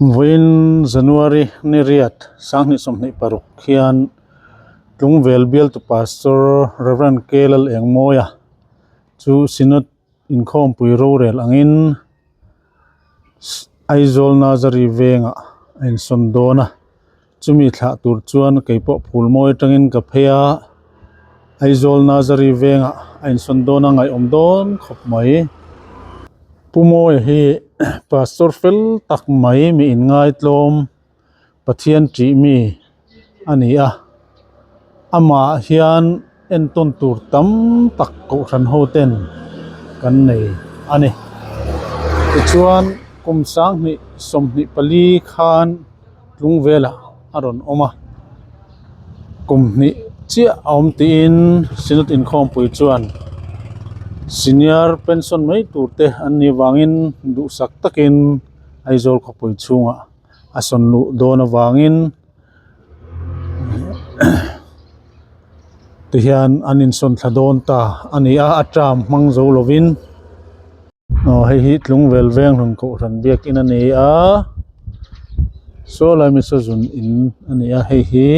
Vawiin January ni riat 2026 hian Tlungvel bialtu Pastor Rev K Lalengmawia chu Synod inkhawmpui rorel angin Aizawl Nazari vengah a insawn dawn a. Chumi thlah tur chuan kei pawh phul mawi atangin ka phei a, Aizawl Nazari vengah a insawn dawn a ngaihawm dawn khawp mai. Pu Mawia hi Pastor fel tak mai mi inngaitlawm Pathian tih mi a ni a, amah hian entawn tur tam tak kohhran ho ten kan nei a ni. Tichuan kum 20 24 khan tlung velah a rawn awm a, kum hnih chiah a awm tiin Synod inkhawmpui chuan senior pension mai tur te an nih vangin duhsak takin Aizawl khawpui chhungah a sawn luh dawn avangin tihian an insawn thla dawn ta a ni a, a term hmang zo lovin aw hei hi Tlungvel Venghlun Kohhran biakin a ni a saw lai mi saw zun in a ni a hei hi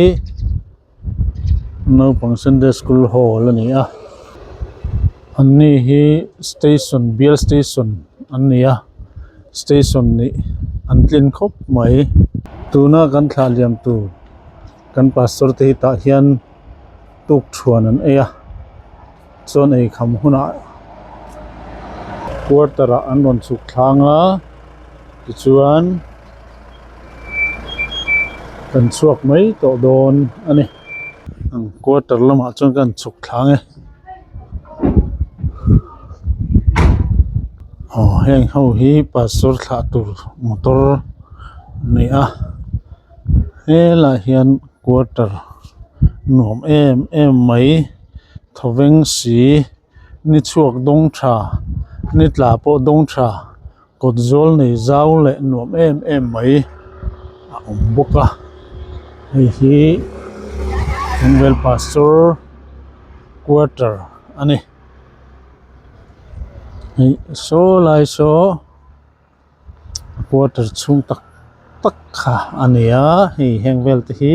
naupang Sunday school hall a ni a an ni hi station bial station an ni a station nih an tlin khawp mai tuna kan thlah liam tur kan pastor te hi tah hian tukthuan an ei a chuan ei kham hunah quarter ah an rawn chhuk thlang a tichuan. Kan chhuak mai tawh dawn a ni ang quarter lamah chuan kan chhuk thlang e aw heng ho hi pastor thlah tur motor a ni a helaiah hian quarter nuam em em mai thawveng si ni chhuak dawng tha ni tla pawh dawng tha. Kawt zawl nei zau leh nuam em em mai a awm bawk a hei hi Tlungvel pastor quarter a ni hei saw lai saw quarter chhung tak tak kha a ni a hei heng vel te hi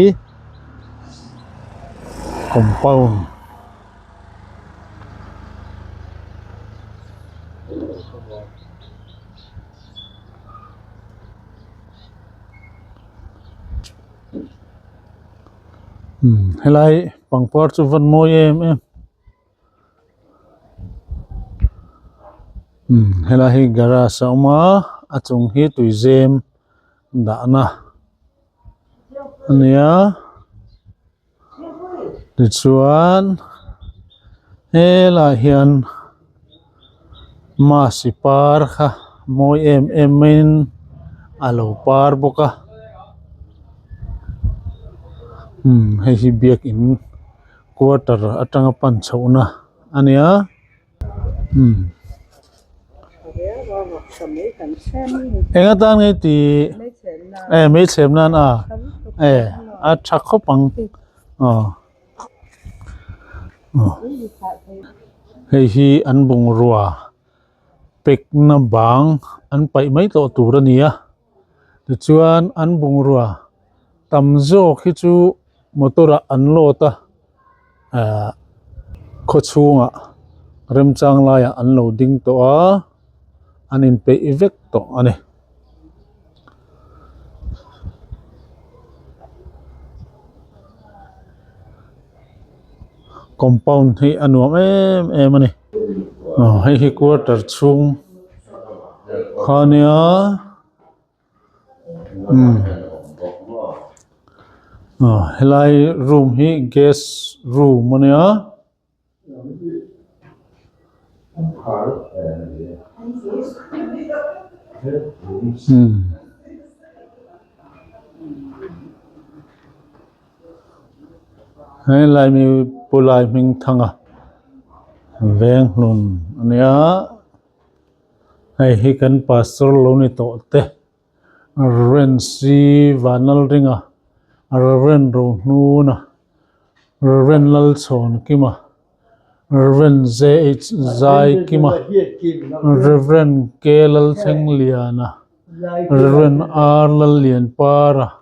compound. Helai pangpar chu van mawi em em helai hi garage a awm a a chung hi tuizem dahna a nia. Tichuan helaiah hian masi par kha mawi em em maiin a lo par bawk a umm hei hi biakin quarter atanga pan chhohna a nia. Eng atan nge tih e mei chhem nan a e a tha khawp ang aw hei hi an bungrua pack na bang an paih mai tawh tur a ni a tichuan an bungrua tam zawk hi chu motor ah an load a ahh khaw chhungah remchang laiah an lo ding tawh a an inpeih vek tawh a ni. Compound hi a nuam em em a ni aw hei hi quarter chhung kha a nia. Aw helai room hi guest room a nia. Helai mi pu lai hming thanga Venghlun a nia. Hei hi kan pastor lo ni tawh te Reverend C Vanlalringa Reverend Rohnuna Reverend Lalchhawnkima Reverend JH Zaikima Reverend K Lalthlengliana. Rev R Lallianpara,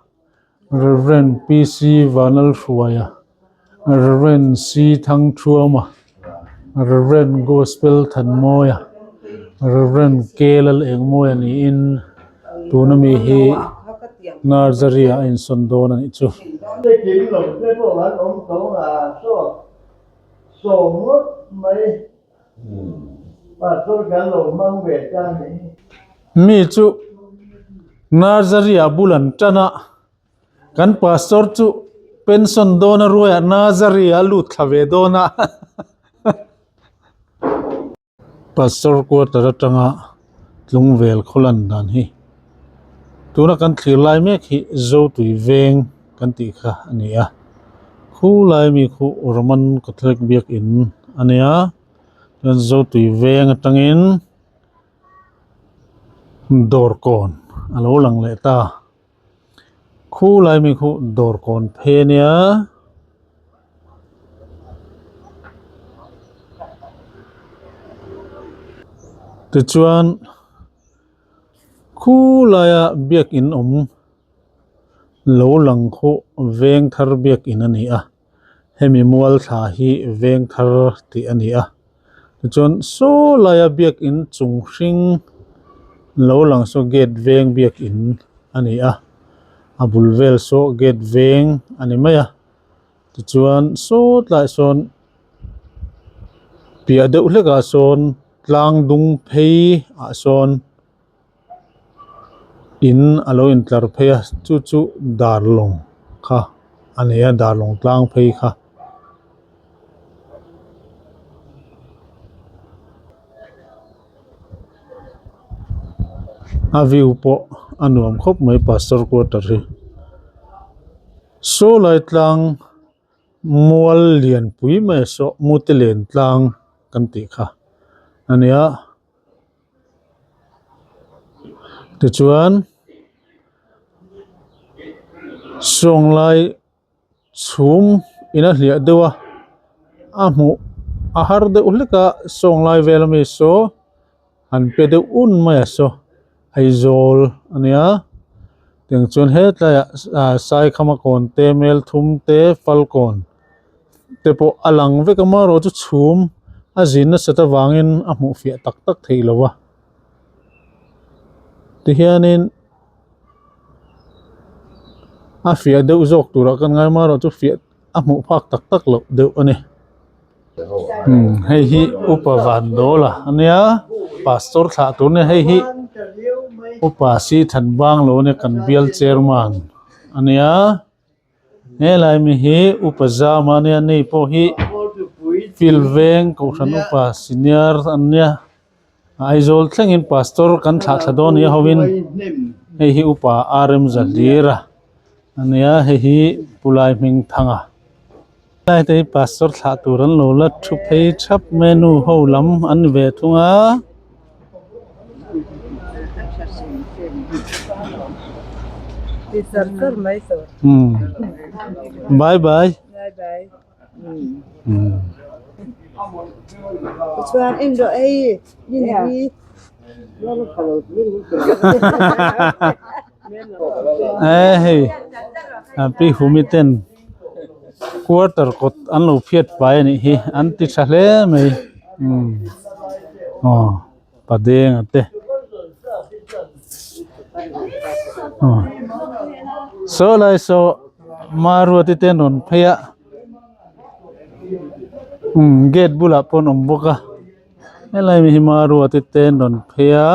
Rev PC Vanlalhruaia, Rev C Thangthuama, Rev Gospel Thanmawia, Rev K Lalengmawia niin tuna mi hi Nursery ah a insawn dawn a nih chu. Mi chu Nursery ah bul an tan a, kan pastor chu pension dawn a ruaiah Nursery ah a lut thla ve dawn a. Pastor quarter atanga tlungvel khaw lan dan hi tuna kan thlir lai mek hi Zotui veng kan tih kha a ni a khu lai mi khu Roman Catholic biakin a nia chuan Zotui veng atangin dawrkawn a lo lang leh ta khu lai mi khu dawrkawn phei a nia. Tichuan khu laia biakin awm lo lang khu veng thar biakin a ni a hemi mual thla hi veng thar tih a ni a tichuan saw laia biakin chung hring lo lang saw gate veng biakin a ni a a bul vel saw gate veng a ni mai a tichuan saw tlaiah sawn piah deuh hlek ah sawn tlang dung phei ah sawn in a lo intlar phei a chu chu darlawng kha a ni a darlawng tlang phei kha. A view pawh a nuam khawp mai pastor quarter hi saw lai tlang mual lianpui mai saw mute len tlang kan tih kha a nia. Tichuan sawnglai chhum in a hliah deuh a a hmuh a har deuh hlek a sawnglai vel ami saw an pe deuh un mai a saw Aizawl a nia tiang chuan hetlaiah ah Saikhama kawn te Melthum te Falkawn te pawh a lang vek a amaherawh chu chhum a zin nasat avangin a hmuh fiah tak tak theih lo a tihianin a fiah deuh zawk turah kan ngai amaherawh chu fiah a hmuh phak tak tak loh deuh a ni umm hei hi upa Vandawla a nia pastor thlah tur a nia hei hi upa si Thanbanglo a nia kan bial chairman a nia. Helai mi hi upa zam a nia nei pawh hi field veng kohhran upa senior an nia Aizawl thlengin pastor kan thlah thla dawn nia hovin hei hi upa R M Zahlir a ania hei hi Pu Lai hming thang a helai te hi pastor thlah tur an lo la thu phei thap mai a nu ho lam an ni ve thung a. Bye bye. Hei pi humi ten quarter kawt an lo phiat fai a nih hi an ti tha hle mai aw padenga te aw saw lai saw maruati te an rawn phei a gate bulah pawh an awm bawk a helai mi hi maruati te an rawn phei a.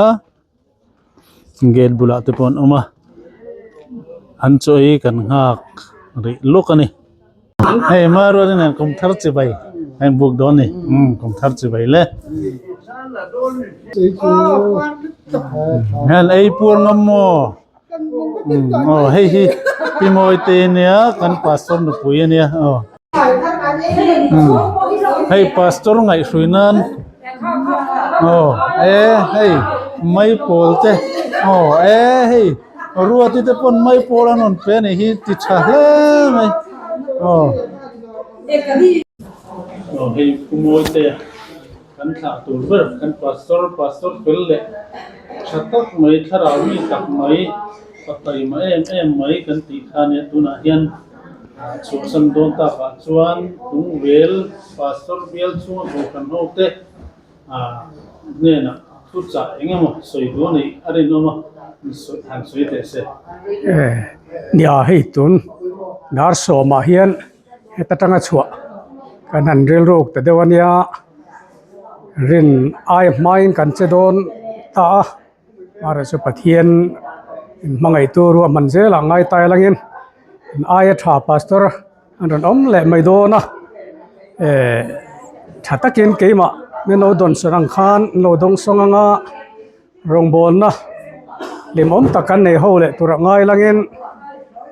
Gate bulah te pawh an awm a an chaw hi kan nghak rih lawk a ni hei hma rual in kum thar chibai a in buk dawn a ni umm kum thar chibai le hian ei puar ngam maw umm aw hei hi pi mawi te ania kan pastor nupui ania aw umm hei pastor ngaihhrui nan. Aw e hei mai pawl te aw e hei ruati te pawn mai pawl an rawn pe a nih hi ti tha hle mai aw. Aw hei pu mawi te a. Kan thlah tur ber kan pastor, pastor fel leh tha tak mai, thlarau mi tak mai, pa taima em em mai kan tih kha nia tunah hian chhuahsan dawn takah chuan Tungvel pastor bial chhunga kohhran ho te hnenah thuchah eng emaw sawi duh a neih a rinawm a, han sawi teh se. Nia hei tun dar sawmah hian. Heta tanga chhuah kan han rilruk ta deuh a nia rin ai hmain kan che dawn ta a amaherawhchu chu Pathian in hmangaihtu ruahman zelah ngai ta elangin an aia tha pastor an rawn awm leh mai dawn a eh tha takin keimah min lo dawn sawn ang khan an lo dawng sawng ang a rawngbawlna hlimawm tak kan nei ho leh tur a ngai langin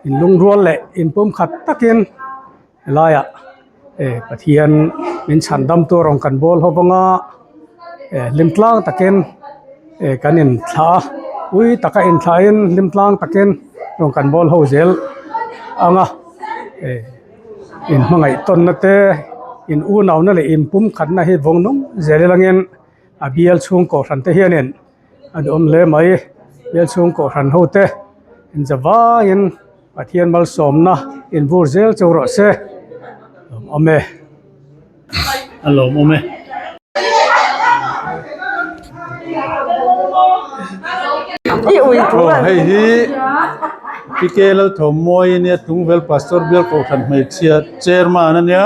in lungrual leh in pumkhat takin helaiah eh Pathian min chhan dam tur rawn kan bawl ho vang a eh hlim tlang takin eh kan in thlah a ui taka inthlahin hlim tlang takin rawn kan bawl ho zel ang a eh in hmangaih tawnna te in unauna leh in pumkhatna hi vawng nung zel langin. A bial chhung kohhran te hianin a duhawm hle mai bial chhung kohhran ho te inzavaiin Pathian malsawmna in vur zel cheu rawh se lawmawm e. A lawmawm e. Aw hei hi PK Lalthawmmawi ania Tungvel Pastor Bial Kohhran Hmeichhia Chairman ania.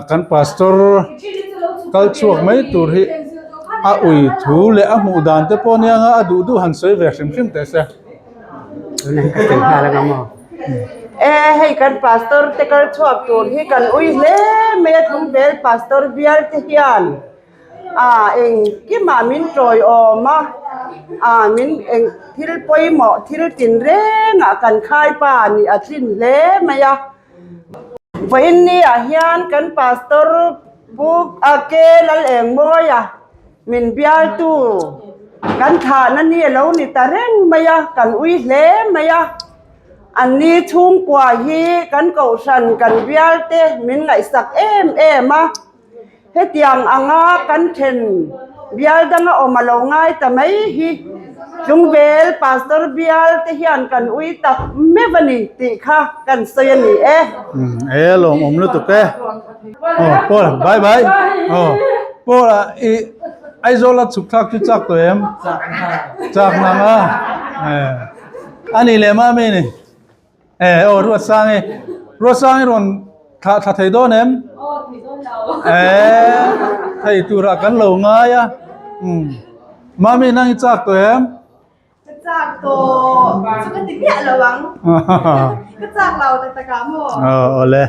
Kan pastor kal chhuak mai tur hi a ui thu leh a hmuh dan te pawh ania a duh duh han sawi ve hrim hrim teh se. E hei kan pastor te kal chhuak tur hi kan ui hle mai a thungvel pastor bial te hian ah engkimah min tawiawm a ah min eng thil pawimawh thil tinrengah kan khaipa nih a tlin hle mai a. Vawiin niah hian kan Pastor Pu AK Lalengmawia min bialtu kan thlahna ni a lo ni ta reng mai a, kan ui hle mai a. Anni chhungkua hi kan kohhran kan bialte min ngaihsak em em a. Hetiang anga kan then bial danga awm a lo ngai ta mai hi Tlungvel Pastor bial te hian kan ui tak meuh a ni tih kha kan sawi a ni e. E lawmawm lutuk e. Aw Paul bye bye. Aw Paul a i Aizawl a chhuk thlak chu chak tawh em? Chak nang a. A ni leh mami ni. Eh aw Ruatsangi Ruatsangi rawn thlah thla thei dawn em? Aw thei dawn lo. Eh thei turah kan lo ngai a. Um Mami nang i chak tawh em? Ka chak tawh. Chu ka ti miah lo ang. Ka chak lo tak tak ah maw? Aw awle.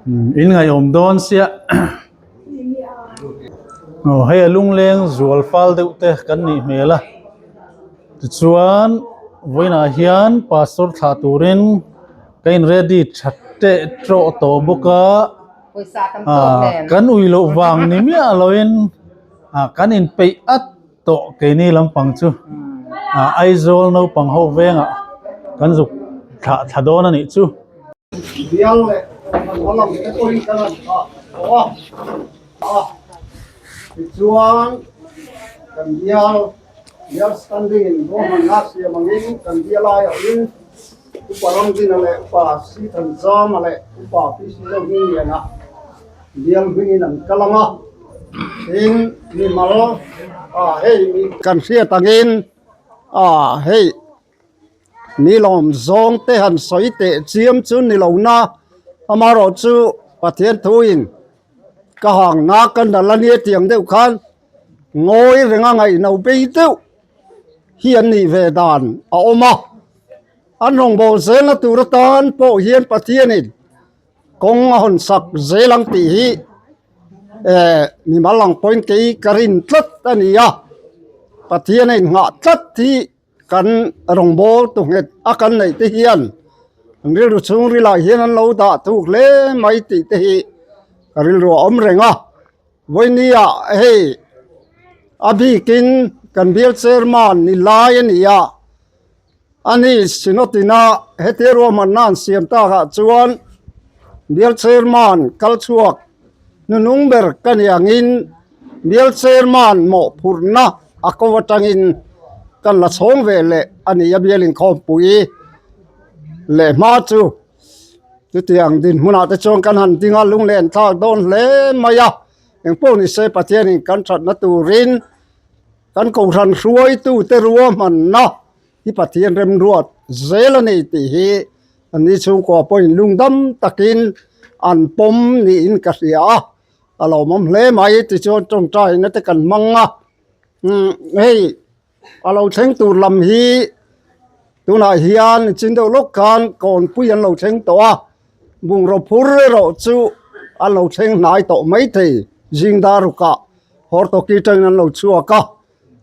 Um in ngaihawm dawn sia. Aw hei a lungleng zual fal deuh te kan nih hmel a. Tichuan vawiinah hian pastor thlah turin ka in ready tha teh tawh tawh bawk a ah kan ui loh vang ni miah loin ah kan in peih at tawh keini lampang chu ah Aizawl naupang ho vengah kan zuk thlah thla dawn a nih chu. Bial leh a lam te pawhin kan han thlah tawh a a tichuan kan bial Bial standing in ruahmanna siam angin kan bial aiawhin Upa Ramdina leh Upa Sithanzama leh Upa PC Zohmingliana bial hmingin an kal ang a, tin mimal ah hei mi kan hriat angin ah hei mi lawm zawng te han sawi teh chiam chu ni lo na amaherawh chu Pathian thuin ka hangna ka nal a nia tiang deuh khan Ngawi renga ngaihno bei deuh hi an nih ve dan a awm a, an rawngbâwl zelna tur atan pawh hian Pathianin kawng a hawn sak zel ang tih hi eh mimal ang pawhin kei ka rin tlat a ni a, Pathian a innghah tlat hi kan rawngbâwl tu nghet a kan neih te hian an rilru chhungrilah hian an lo dah thuk hle mai tih te hi ka rilru a awm reng a. Vawinia hei a bikin kan bial chairman ni lai a ni a, ani Synod-ina hetia ruahmanna an siam takah chuan bial chairman kal chhuak hnunung ber ka ni angin. Bial Chairman mawhphurhna a ko atangin kan la chhawng ve leh a ni a, bial inkhawmpui leh hma chu chutiang dinhmunah te chuan kan han ding a, lunglen thlak dawn hle mai a, engpawh ni se Pathianin kan thatna turin kan kohhran hruaitute ruahmanna hi Pathian remruat zel a ni tih hi anni chhungkua pawhin lungdam takin an pawm niin ka hria a, a lawmawm hle mai tichuan tawngtaina te kan hmang a, umm hei a lo thleng tur lam hi tunah hian chin deuh lawk khan kawnpui an lo thleng tawh a, bungraw phur erawh chu an lo thleng hnai tawh maithei zing dar rukah hawrtawki tangin an lo chhuak a.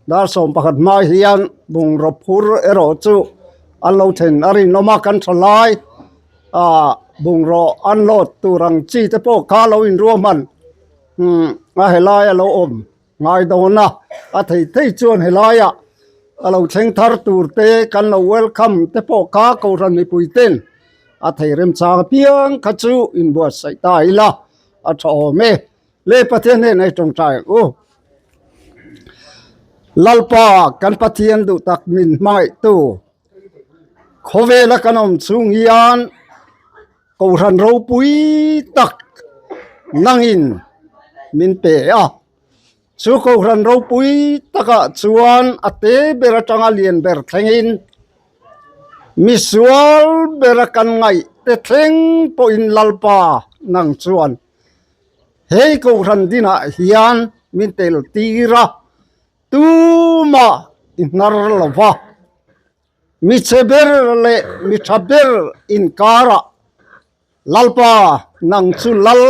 Dar 11 hma hian bungraw phur erawh chu an lo then a rinawm a, kan tha lai ah bungraw an load tur ang chi te pawh kha lo inruahman umm a helai a lo awm ngai dawn a, a thei thei chuan helaiah a lo thleng thar tur te kan lo welcome te pawh kha kohhran mipui ten a thei remchang apiang kha chu inbuatsaih ta ila a tha awm e. Le Pathian hnenah i tawngtai ang u. Lalpa kan Pathian duh tak min hmangaihtu khawvela kan awm chhung hian Kohhran ropui tak nangin min pe a. Chu Kohhran ropui takah chuan a te ber atanga lian ber thlengin misual bera kan ngaih te thleng pawhin Lalpa nang chuan Hei Kohhran dinah hian min tel tir a, tumah i hnar lo va, mi chhe ber leh mi tha ber inkarah Lalpa nang chu lal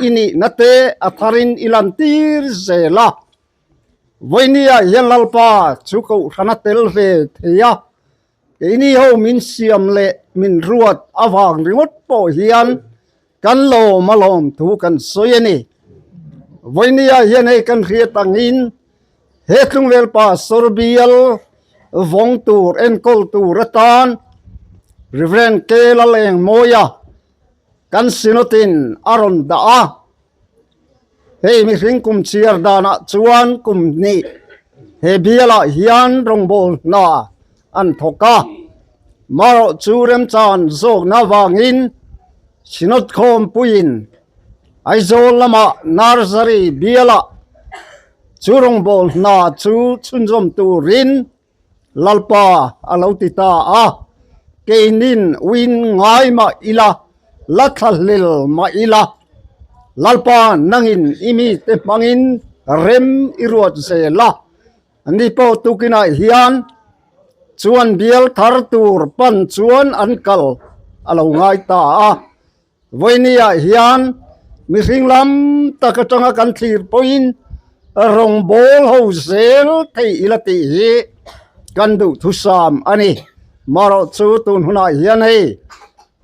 i nihna te a tharin i lantir zel a. Vawinia hian Lalpa chu Kohhran a tel ve thei a, keini ho min siam leh min ruat avang ringawt pawh hian Kan lawm a lawm thu kan sawi a ni. Vawinia hian hei kan hriat angin he Tlungvel Pastor bial vawng tur enkawl tur atan Reverend K Lalengmawia kan Synod in a rawn dah a. Hei mihring kum chhiar danah chuan kum hnih he bialah hian rawngbâwl hna an thawk a. Marawh chu remchan zawkna avangin Synod khawmpuiin Aizawl lama Nursery bialah chu rawngbâwl hna chu chhunzawm turin Lalpa a lo ti ta a, keinin uin ngai mah ila, la thlahlel mah ila, Lalpa nangin i mite hmangin rem i ruat zel a, ani pawh tukinah hian chuan bial thar tur pan chuan an kal a lo ngai ta a. Vawinia hian mihring lam tak atanga kan thlir pawhin rawngbâwl ho zel thei ila tih hi kan duhthusam a ni. Marawh chu tun hunah hian hei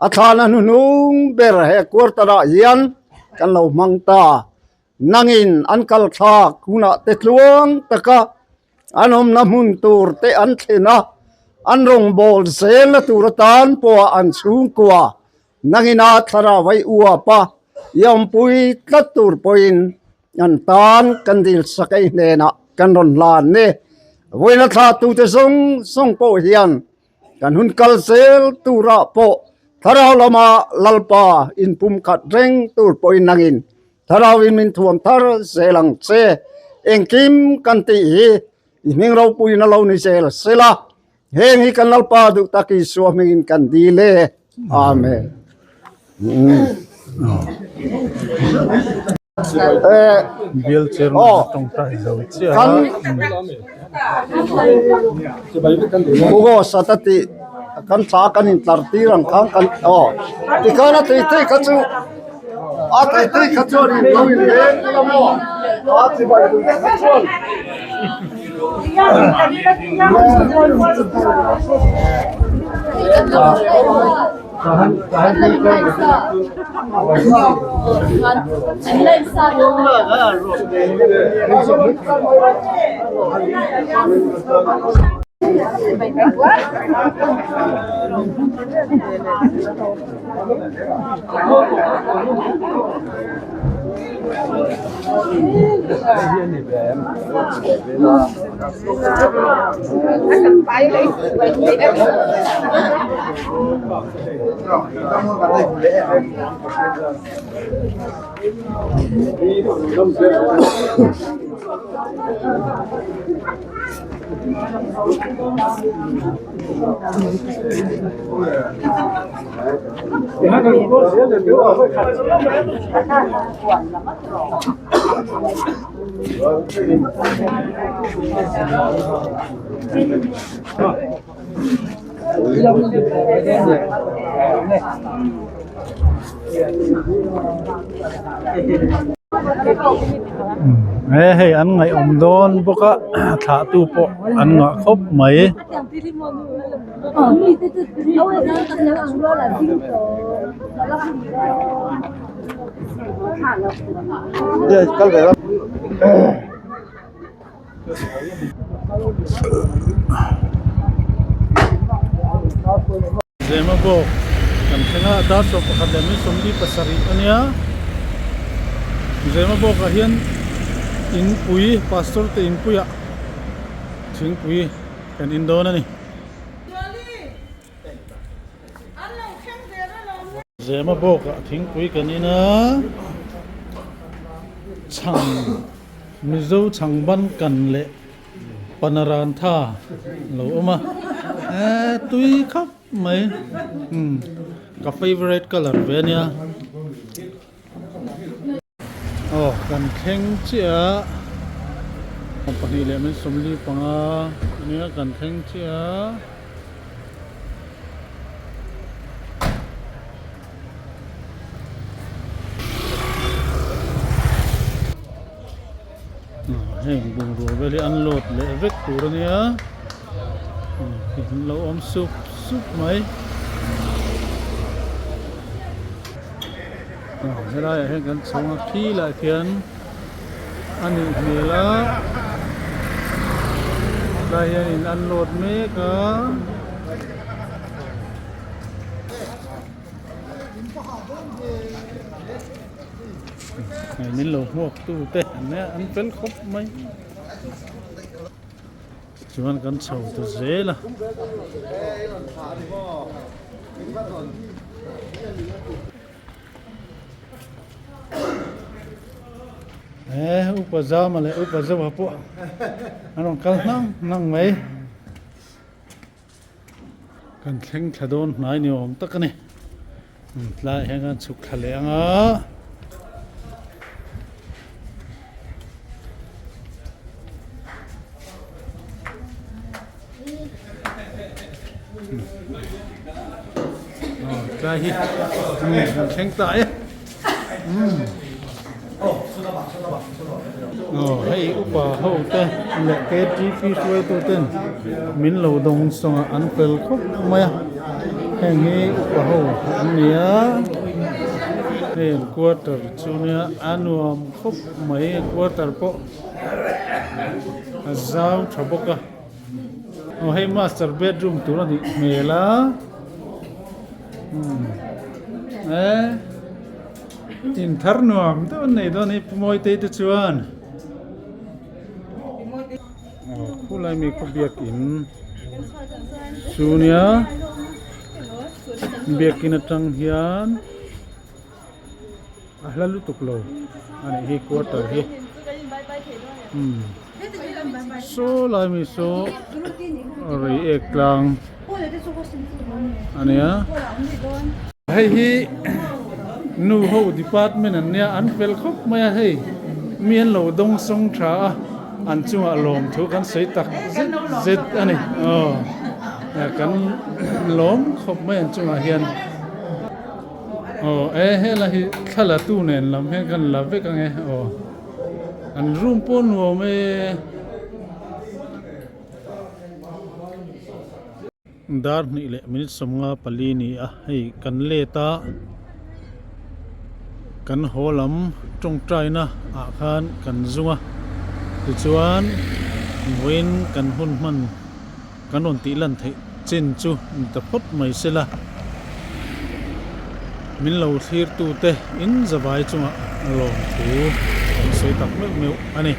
a thlana hnuhnung ber he quarter ah hian kan lo hmang ta. Nangin an kal thlak hunah te tluang taka an awmna hmun tur te an thlen a, an rawngbâwl zelna tur atan pawha an chhungkua Nangina thlarau ai uap a, i awmpui tlat tur pawhin an tan kan dil sak ei hnenah kan rawn hlan e. Vawiina thlahtute zawng zawng pawh hian kan hun kal zel turah pawh thlarau lama Lalpa inpumkhat reng tur pawhin nangin thlarauin min thuam thar zel ang che. Engkim kan tih hi i hming ropuina lo ni zel sela. Heng hi kan Lalpa duh tak Isua hmingin kan dil e. Amen. Bial chairman tawngtai zo chiah a. Hugo Satati kan thla kan intlar tir ang khan kan aw tikhan a thei thei kha chu a thei thei kha chuan in lo inleng ula maw a chibai duh kha chuan. He hei an ngaihawm dawn bawk a thlah tu pawh an ngah khawp mai. Zema bawk kan thleng a dar sawm pakhat leh mai sawmli pasarih a nia Zema bawkah hian inpui pastor te inpuiah thingpui kan in dawn a ni. Zema bawkah thingpui kan in a, chhang Mizo chhang ban kan leh panaran tha lo awm a, eh tui khawp mai umm ka favourite colour ve a nia. Aw kan thleng chiah a pahnih leh min sawmli panga ania kan thleng chiah a. Heng bungrua vel hi an load leh vek tur ania an lo awm sup sup mai helaiah hian kan chhung a khi lah khian a nih hmel a tlai hianin an load mek a. Hei min lo hmuak tu te an nia an fel khawp mai chuan kan chho ta zel a. He upa zama leh upa zauha pawh an rawn kal hnang hnang mai. Kan thleng thla dawn hnai ni awm tak a ni. Tlaiah hian kan chhuk thla leh ang a. Tlai hi kan thleng ta e. Aw hei upa ho te leh ktp hruaitu ten min lo dawng sawng a an fel khawp mai a heng hi upa ho an ni a hei an quarter chu nia a nuam khawp mai quarter pawh a zau tha bawk a aw hei master bedroom tur a nih hmel a umm eh. In thar nuam deuh an nei dawn hi Pu Mawitei te chuan aw khulai mi khaw biakin chu nia biakin atang hian a hla lutuk lo a nih hi quarter hi umm saw lai mi saw reiek tlang a nia. Hei hi nu ho department an nia an fel khawp mai a hei mi an lo dawng sawng tha a an chungah lawm thu kan sawi tak zet zet a ni aw kan lawm khawp mai an chungah hian aw e hela hi thla la tu nen lam hian kan la vek ang e aw an room pawh nuam e. Dar hnih leh minute sawmnga pali ni a hei kan let a kan haw lam tawngtaina ah khan kan zung a tichuan vawiin kan hun hman kan rawn tih lan theih chin chu ni ta phawt mai se la. Min lo thlir tute in zavai chungah lawmthu kan sawi tak meuh meuh a ni.